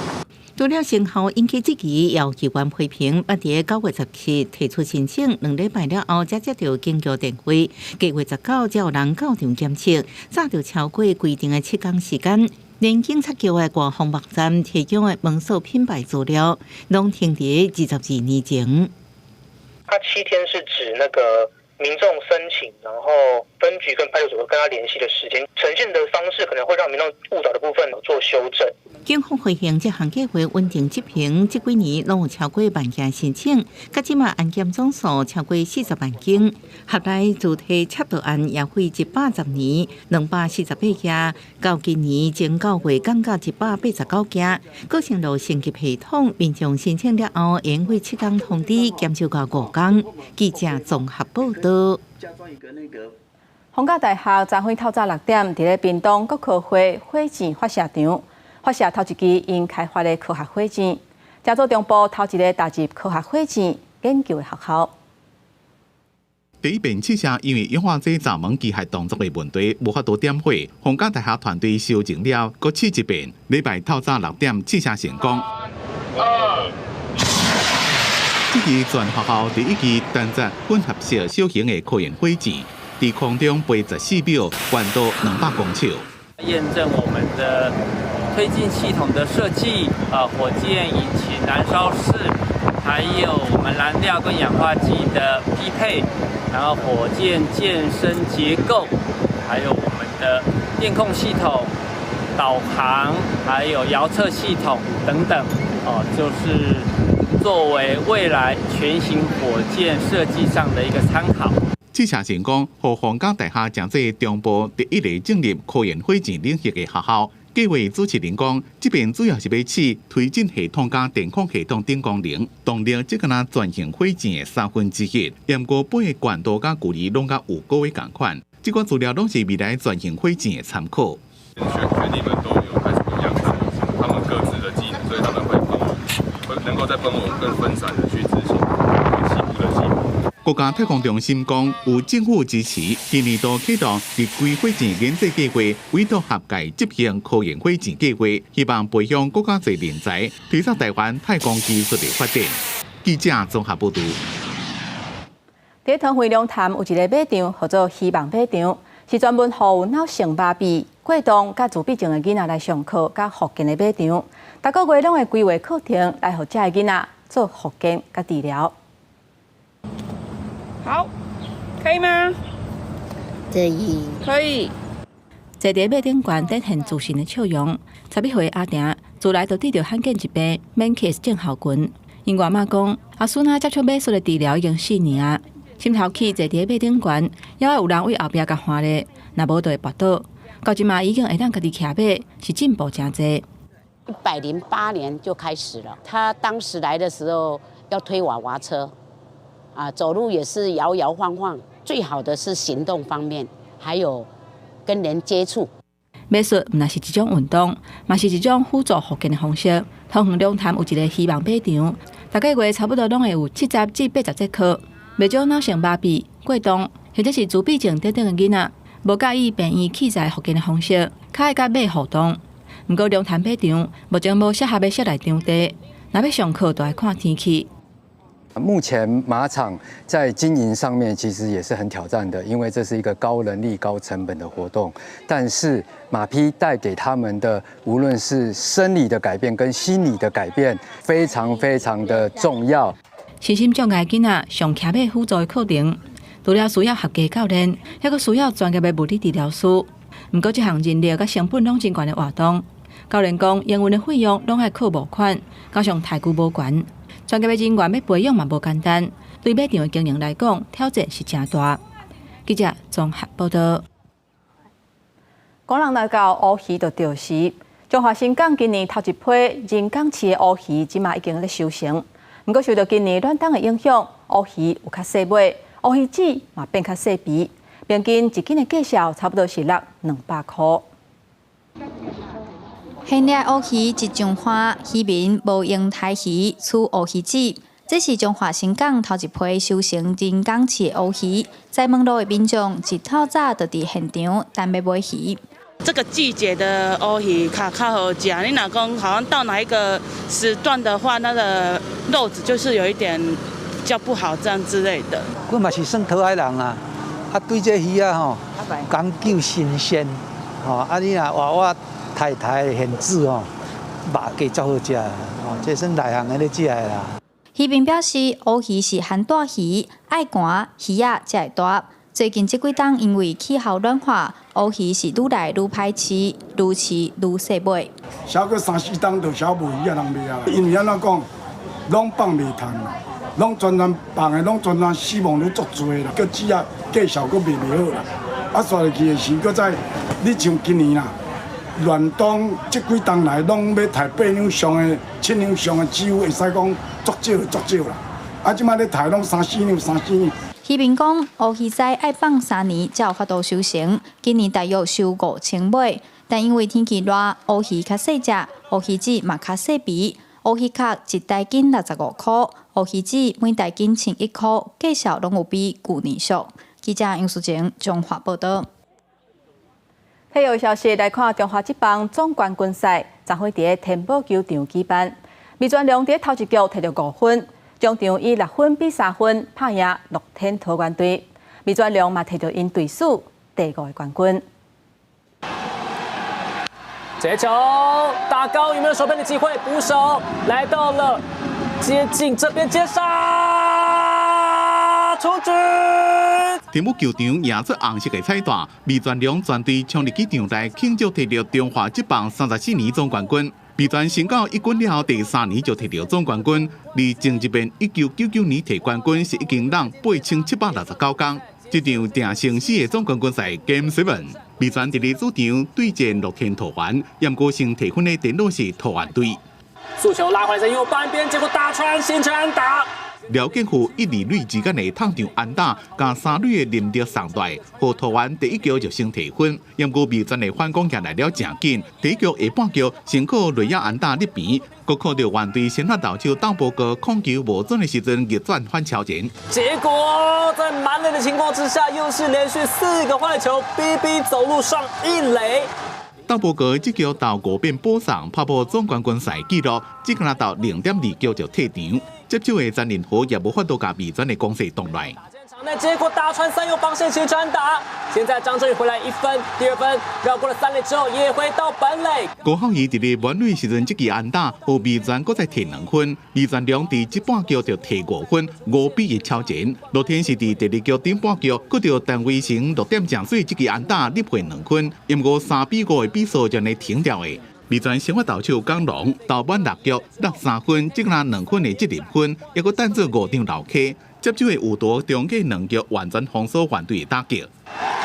Speaker 9: 除了成效引起質疑，也有議員批評，捌佇9月17提出申請，2禮拜了後才接到警局電話，隔月19才有人到場檢測，早就超過規定的7天時間。連警察局的官方網站提供的門鎖品牌資料，攏停佇22年前。
Speaker 20: 他7天是指那個民眾申請，然後分局跟派出所跟他聯繫的時間，呈現的方式可能會讓民眾誤導的部分做修正。
Speaker 9: 警方回應這項計劃穩定執行，這幾年攏有超過萬件申請，佮這馬案件總數超過40萬件，合來自提竊盜案也費110年，248件，到今年前九月降到189件。閣承諾升級系統，民眾申請了後，會用7天通知，減少到5天。記者綜合報道。
Speaker 1: 逢甲大學昨昏透早6點，佇咧屏東國科會火箭發射場發射頭一支𪜶開發的科學火箭，成做中部頭一个踏入科學火箭研究的學校。
Speaker 22: 第一遍試射，因為氧化劑閘門機械動作的問題，無法度點火。逢甲大學團隊修正了，閣試一遍。禮拜透早6點試射成功。這支全學校第一支單載混合式小型的科研火箭，佇空中飛14秒，高度200公尺。
Speaker 21: 驗證我們的推進系統的設計，火箭引擎、燃燒室，還有我們燃料跟氧化劑的匹配，然後火箭箭身結構，還有我們的電控系統、導航，還有遙測系統等等，哦，就是作為未來全型火箭設計上的一個參考。
Speaker 22: 試射成功，予逢甲大學成做中部第一个進入科研火箭領域的學校。計劃主持人講，這遍主要是欲試推進系統佮電控系統等功能，動力只敢若全型火箭的1/3。毋過飛的高度佮距離攏佮有個位仝款，這寡資料攏是未來全型火箭的參考。
Speaker 18: 學學弟們都有開始養成他們各自的技能，所以他們會幫我，會能夠再幫我更分散的去執行細部的計劃。
Speaker 22: 國家太空中心講，有政府支持，今年度啟動日規火箭研製計劃，委託學界執行科研火箭計劃，希望培養閣較濟人才，推動台灣太空技術的發展。記者綜合報道。
Speaker 1: 佇桃園龍潭有一个馬場，號做希望馬場，是專門予有腦性麻痹、過動佮自閉症的囡仔來上課佮復健的馬場。逐个月攏會規劃課程來予遮的囡仔做復健佮治療。
Speaker 24: 好，可以嗎？
Speaker 3: 可以。
Speaker 24: 可以。
Speaker 1: 坐佇馬頂懸展現自信的笑容。11歲阿婷自來就得著罕見疾病 Menkes 症候群。𪜶外媽講，阿孫仔接觸馬術的治療已經4年啊。心頭氣坐佇馬頂懸，猶愛有人對後壁共牽咧，若無就會跋倒。到這馬已經會當家己騎馬，是進步誠濟。
Speaker 25: 108年就開始了，他當時來的時候要推娃娃車。啊，走路也是搖搖晃晃，最好的是行動方面，還有跟人接觸。
Speaker 1: 馬術毋但是一種運動，嘛是一種輔助復健的方式。桃園龍潭有一个希望馬場，逐个月差不多攏會有70至80節課。袂少腦性麻痹、過動或者是自閉症等等的囡仔，無佮意病院器材復健的方式，較愛佮馬互動。毋過龍潭馬場目前無適合的室內場地，若欲上課，就愛看天氣。
Speaker 2: 目前馬場在經營上面其實也是很挑戰的，因為這是一個高人力、高成本的活動。但是馬匹帶給他們的，無論是生理的改變跟心理的改變，非常非常的重要。
Speaker 1: 身心障礙囡仔上騎馬輔助的課程，除了需要合格教練，猶閣需要專業的物理治療師。毋過這項人力佮成本攏真懸的活動，教練講營運的費用攏愛靠募款，加上刣久無懸。專業的人員欲培養嘛無簡單，對馬場的經營來講，挑戰是誠大。記者綜合報道。講人來到烏魚就著時，中華伸港今年頭一批人工飼的烏魚，這馬已經咧收成。毋過受著今年暖冬的影響，烏魚有較細尾，烏魚子嘛變較細肥，平均一斤的價數差不多是落200箍。
Speaker 4: 現掠烏魚一上岸，漁民無閒刣魚，取烏魚子。這是中華伸港頭一批收成人工飼的烏魚，在門路的民眾一透早就佇現場等欲買魚。
Speaker 6: 這個季節的烏魚較較好食，你若講好像到哪一個時段的話，那個肉質就是有一點比較不好，這樣之類的。
Speaker 7: 我嘛是算討海人啊，啊對這魚仔吼講究新鮮，吼啊你若活活刣刣現煮吼，肉價足好食，吼這算內行的咧食的啦。
Speaker 4: 漁民表示，烏魚是寒帶魚，愛寒魚仔才會大。最近這幾冬因為氣候暖化，烏魚是愈來愈歹飼，愈飼愈細尾。
Speaker 8: 抑閣三四冬就抑無魚仔通賣啊！因為按怎講，攏放袂趁，攏專專放的，攏專專死亡率足濟啦，閣子仔價數閣賣袂好啦。啊，煞落去的時，閣再你像今年啦，暖冬這幾冬來攏欲刣8兩上的、7兩上的，只有會使講足少足少啦。啊，這擺咧刣攏三四兩、三四兩。
Speaker 4: 漁民講，烏魚仔愛放3年才有法度收成，今年大約收5000尾，但因為天氣熱，烏魚較細隻，烏魚子嘛較細肥。烏魚殼一大斤65箍，烏魚子每大斤11箍，價數攏有比舊年俗。記者楊淑靜彰化報道。
Speaker 1: 體育消息來看，中華職棒總冠軍賽，昨昏佇天寶球場舉辦。味全龍佇頭一局摕著5分，終場以6分比3分拍贏樂天桃猿隊。味全龍嘛摕著𪜶隊史第五個冠軍。
Speaker 23: 這球打高，有沒有守備的機會？捕手來到了接近這邊接殺出局。
Speaker 26: 天母球場贏出紅色的彩帶，味全龍全隊衝入去場內慶祝摕著中華職棒34年總冠軍。味全成到一軍了後第三年就摕著總冠軍，離前一遍1999年摕冠軍是已經攏8769工。這場定生死的總冠軍賽 Game Seven，味全佇咧主場對戰樂天桃猿，毋過先提分的電腦是桃猿隊。
Speaker 23: 速球拉回來在右半邊，結果打穿形成安打。
Speaker 26: 廖建富一二壘之間的碰撞安打，共三壘的林德送來，予桃猿第一局就先提分。毋過味全的反攻也來了誠緊，第一局下半局先靠內野安打入邊，閣靠著猿隊先發投手鄧波哥控球無準的時陣逆轉反超前。
Speaker 23: 結果在滿壘的情況之下，又是連續四個壞球，逼逼走路上一壘。
Speaker 26: 鄧波哥這局投五變保送，拍破總冠軍賽紀錄，只干焦投0.2局就退場。接手的詹林豪也無法度共味全的攻勢擋來。
Speaker 23: 那結果打穿三右防線，形成安打。現在張振宇回來一分，第二分繞過了三壘之後，也回到本壘。
Speaker 26: 郭浩怡佇咧滿壘時陣，這支安打，予味全閣再提2分。味全龍佇這半局就提5分，5比1超前。樂天是佇第二局頂半局，閣著陳威成6點正水這支安打入回2分，毋過3比5的比數就按呢停掉的。味全先發投手江龍投滿六局落3分，只拿2分的責任分，抑閣等做五張流溪。接手的有多中繼兩局完全封鎖猿隊的打擊。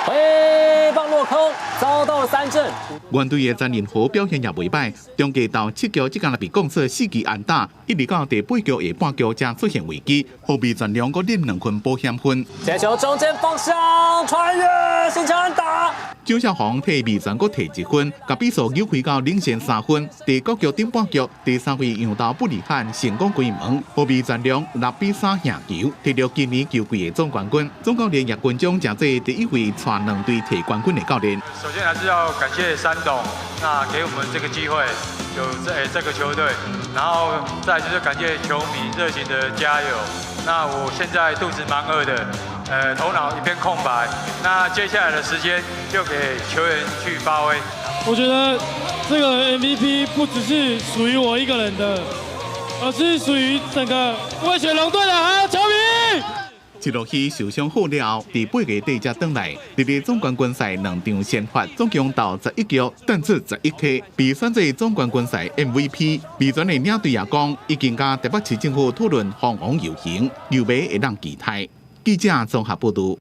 Speaker 23: 揮棒落空。空，遭到了三振。
Speaker 26: 原隊的詹仁和表現也袂䆀，中繼投七局，這工若被講出四支安打，一直到第八局下半局才出現危機，予味全龍閣連兩分保險分。
Speaker 23: 接球中間方向穿越，新強安打。
Speaker 26: 張少宏替味全閣提一分，共比數扭開到領先3分。第九局頂半局，第三位洋投布里漢成功歸門，予味全龍6比3贏球，摕著今年球季的總冠軍。總教練葉君璋成做第一位帶兩隊提冠軍的教練。
Speaker 5: 首先還是要感謝山董，那給我們這個機會，有這個球隊，然後再就是感謝球迷熱情的加油。那我現在肚子蠻餓的。頭腦一片空白，那接下來的時間就給球員去發揮。
Speaker 10: 我覺得這個 MVP 不只是屬於我一個人的，而是屬於整個味全龍隊的，還有球迷。
Speaker 26: 一落去受傷好了，佇8月底才轉來，佇咧總冠軍賽兩場先發，總共投11局，彈出11 K，被選做總冠軍賽 MVP。味全的領隊也講，已經佮台北市政府討論鳳凰遊行，球迷會當期待。記者綜合報導。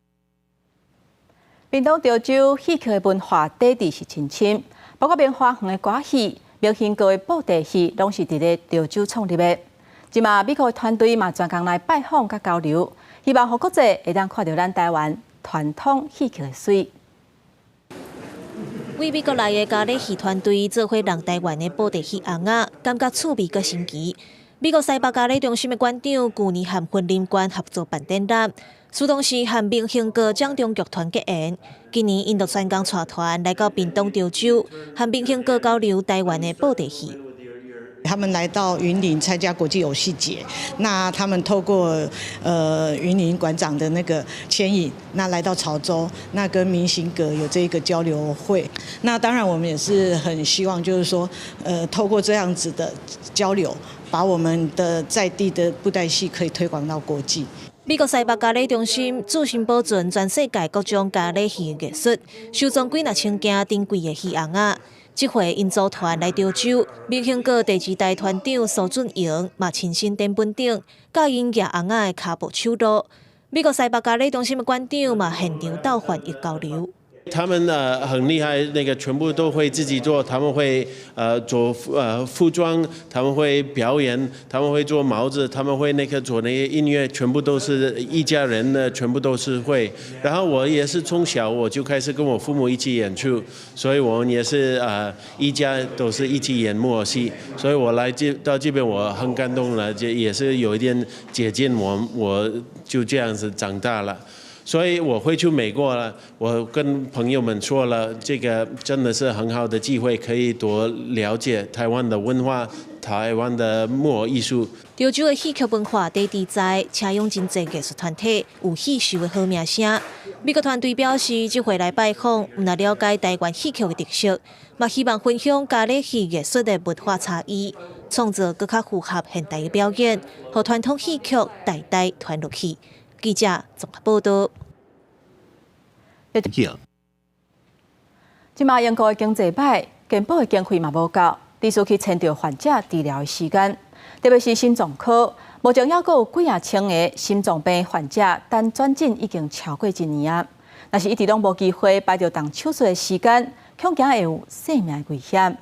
Speaker 1: 屏東潮州戲曲的文化底蘊是真深，包括明華園的歌戲、明興閣的布袋戲，攏是佇咧潮州創立的。這馬美國的團隊嘛專工來拜訪佮交流，希望予國際會當看著咱台灣傳統戲曲的媠。
Speaker 11: 為美國來的咖喱戲團隊做伙認台灣的布袋戲尪仔，感覺趣味閣新奇。美國西北咖喱中心的館長舊年和雲林縣合作辦展覽，蘇東是和明興閣掌中劇團結緣。今年𪜶就專工帶團來到屏東潮州，和明興閣交流台灣的布袋戲。
Speaker 12: 他們來到雲林參加國際偶戲節，那他們透過雲林館長的那個牽引，那來到潮州，那跟明興閣有這個交流會。那當然我們也是很希望，就是說，透過這樣子的交流，把我們的在地的布袋戲可以推廣到國際。
Speaker 11: 美國西北咖喱中心注心保存全世界各種咖喱戲藝術，收藏幾若千件珍貴的戲尪仔。這回𪜶組團來潮州，明興閣第二代團長蘇俊榮嘛親身踮本頂教𪜶舉尪仔的跤步手路。美國西北咖喱中心的館長嘛現場鬥翻譯交流。
Speaker 13: 他們很厲害，那個全部都會自己做，他們會做服裝，他們會表演，他們會做帽子，他們會那個做那些音樂，全部都是一家人的，全部都是會。然後我也是從小我就開始跟我父母一起演出，所以我們也是一家都是一起演木偶戲，所以我來這到這邊我很感動了，這也是有一點接近我，我就這樣子長大了。所以我會去美國了，我跟朋友們說了，這個真的是很好的機會，可以多了解台灣的文化、台灣的木偶藝術。
Speaker 11: 潮州的戲曲文化底蘊在，請養真濟藝術團體有戲秀的好名聲。美國團隊表示，這回來拜訪，毋但了解台灣戲曲的特色，嘛希望分享咖喱戲藝術的文化差異，創造閣較符合現代的表演，予傳統戲曲代代傳落去。記者綜合報道。
Speaker 1: 這馬英國的經濟歹，健保的經費嘛無夠，必須去遷就患者治療的時間，特別是心臟科，目前猶閣有幾仔千个心臟病患者等轉診已經超過一年啊！若是一直攏無機會排著動手術的時間，恐驚會有生命危險。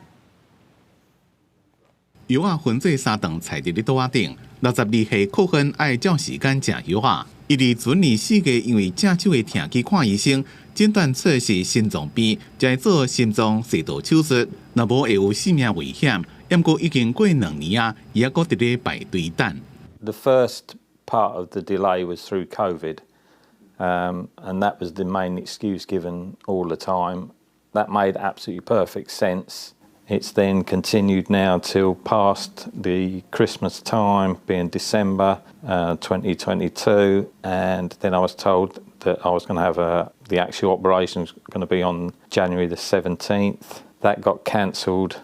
Speaker 26: 藥仔分做三頓，菜佇咧桌仔頂。62歲柯芬愛照時間食藥仔。伊佇前年4月因為正手的疼去看醫生，診斷出是心臟病，才做心臟細道手術。若無會有性命危險。毋過已經過2年啊，伊猶閣佇咧排隊等。
Speaker 14: The first part of the delay was through COVID, and that was the main excuse given all the time. That made absolutely perfect sense. It's then continued now till past the Christmas time, being December 2022, and then I was told that I was going to have the actual operation was going to be on January the 17th. That got cancelled.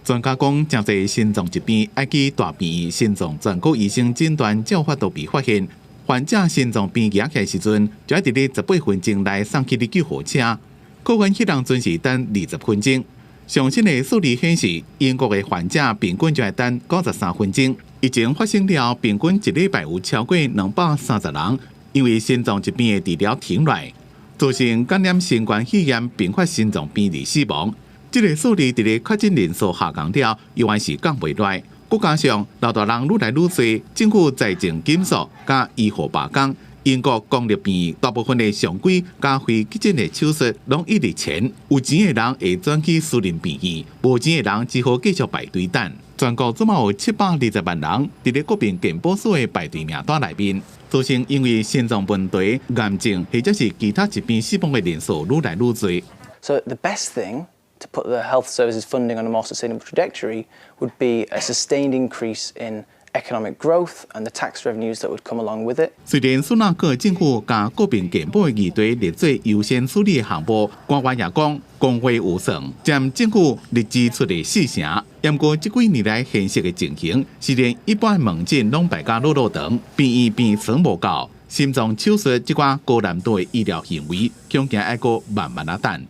Speaker 26: 專家講，誠濟心臟疾病愛去大病院心臟專科醫生診斷，才有法度被發現。患者心臟病舉起來時陣，就愛佇咧18分鐘內送去佇救護車。柯芬彼當陣是等20分鐘。上新的數字顯示，英國的患者平均就愛等93分鐘。疫情發生了，平均一禮拜有超過230人因為心臟疾病的治療停落來。造成感染新冠肺炎併發心臟病而死亡。這个數字佇咧確診人數下降了，猶原是降袂落。閣加上老大人愈來愈濟，政府財政緊縮，佮醫護罷工。英國公立醫院大部分的常規佮非急診的手術攏一直錢，有錢的人會轉去私人病院，無錢的人只好繼續排隊等。全國總共有720萬人佇咧國民健保署的排隊名單內面，造成因為心臟問題、癌症或者是其他疾病死亡的人數愈來愈濟。
Speaker 9: So the best thing to put the health services funding on a more sustainable trajectory would be a sustained increase in economic growth and the tax revenues that would come along with it.
Speaker 26: 雖然蘇納克政府將國民健保的議題列做優先處理的項目，官員也講公費預算佔政府日支出的四成。毋過這幾年來現實的情形是連一般門診攏排甲落落長，病院病床無夠，心臟手術這款高難度的醫療行為，恐驚愛閣慢慢仔等。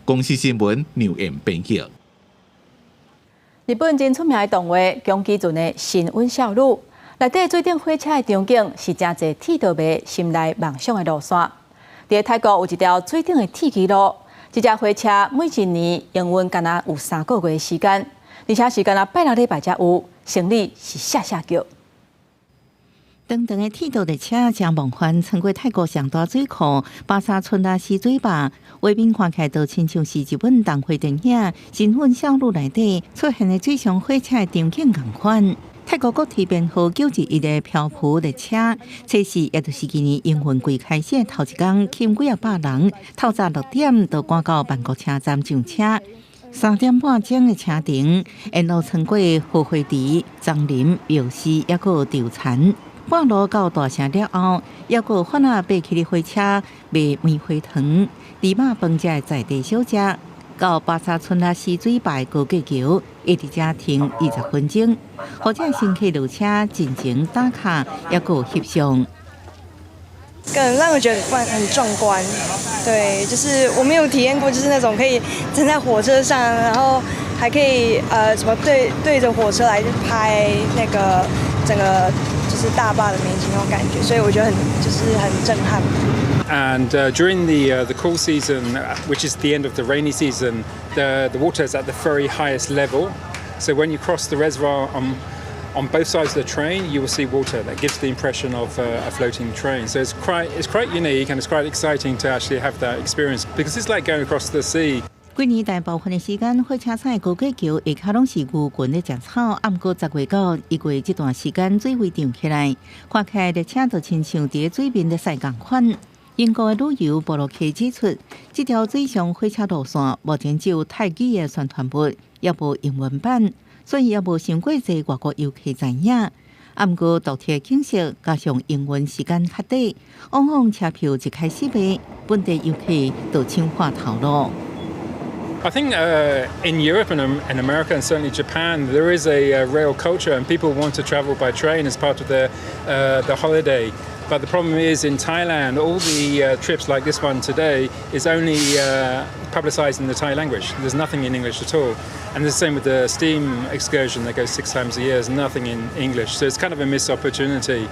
Speaker 26: 公視新聞劉艷編輯。
Speaker 1: 日本真出名的動畫《宮崎駿的神隱少女》內底水頂火車的場景是誠濟鐵道迷心內夢想的路線。佇泰國有一條水頂的鐵枝路，這隻火車每一年營運干焦有3個月的時間，而且是干焦拜六禮拜才有，生理是嚇嚇叫。
Speaker 15: 長長的鐵道列車將夢幻穿過泰國上大水庫巴沙春拉溪水壩，畫面看起來就親像是日本動畫電影《神隱少女》內底出現的水上火車的場景仝款。泰國國鐵編號921的漂浮列車，測試也就是今年營運季開始的頭一工，吸幾仔百人，透早6點就趕到曼谷車站上車。3點半鐘的車程，沿路穿過荷花池、樟林、廟寺，抑閣有稻田。半路到大城了後，抑閣有番仔爬起的火車賣棉花糖、豬肉飯遮的在地小食。到巴沙春拉溪水壩高架橋，一直遮停20分鐘，予遮乘客落車盡情打卡，抑閣翕相。
Speaker 16: 更讓我覺得很壯觀，對，就是我沒有體驗過，就是那種可以站在火車上，然後還可以什麼對著火車來拍那個整個就是大壩的美景那種感覺，所以我覺得很就是很震撼。
Speaker 17: And during the cool season, which is the end of the rainy season, the water is at the very highest level. So when you cross the reservoir on both sides of the train, you will see water. That gives the impression of a floating train. So it's quite unique and it's quite exciting to actually have that experience because it's like going across the sea.
Speaker 15: 幾年大部分的時間，火車站的高架橋下跤攏是牛群咧食草。毋過10月到1月這段時間，水位漲起來，看起來列車就親像佇水面咧駛仝款。英國的旅遊部落客指出，這條水上火車路線目前只有泰語的宣傳物，猶無英文版，所以猶無傷過濟外國遊客知影。毋過獨特景色加上營運時間較短，往往車票一開始賣，本地遊客就搶破頭囉。
Speaker 17: I think in Europe and America and certainly Japan, there is a rail culture and people want to travel by train as part of their holiday. But the problem is in Thailand, all the trips like this one today is only publicized in the Thai language. There's nothing in English at all. And the same with the steam excursion that goes six times a year, there's nothing in English. So it's kind of a missed opportunity.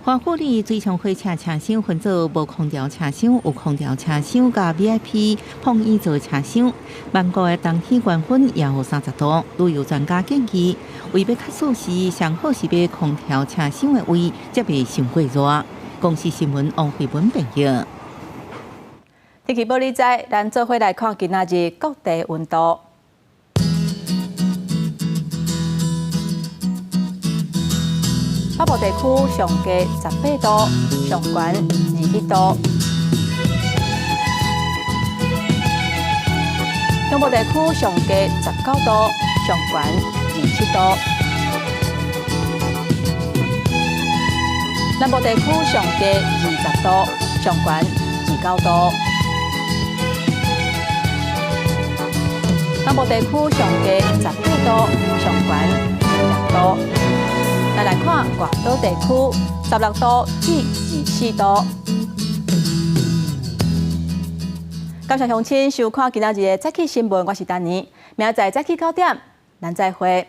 Speaker 15: 華富里水上火車車廂分做無空調車廂、有空調車廂佮 VIP 碰椅座車廂。曼谷的冬天氣溫也有30度。旅遊專家建議，為欲較舒適，上好是買空調車廂的位，才袂傷過熱。公視新聞王慧文編譯。
Speaker 1: 天氣報你知，咱做伙來看今仔日各地溫度。北部地區上低18度，上懸21度；中部地區上低19度，上懸27度；南部地區上低20度，上懸29度；東部地區上低18度，上懸26度。咱來看外島地區，16度至24度。感謝鄉親收看今仔日的早起新聞，我是丹妮，明仔載早起9點，咱再會。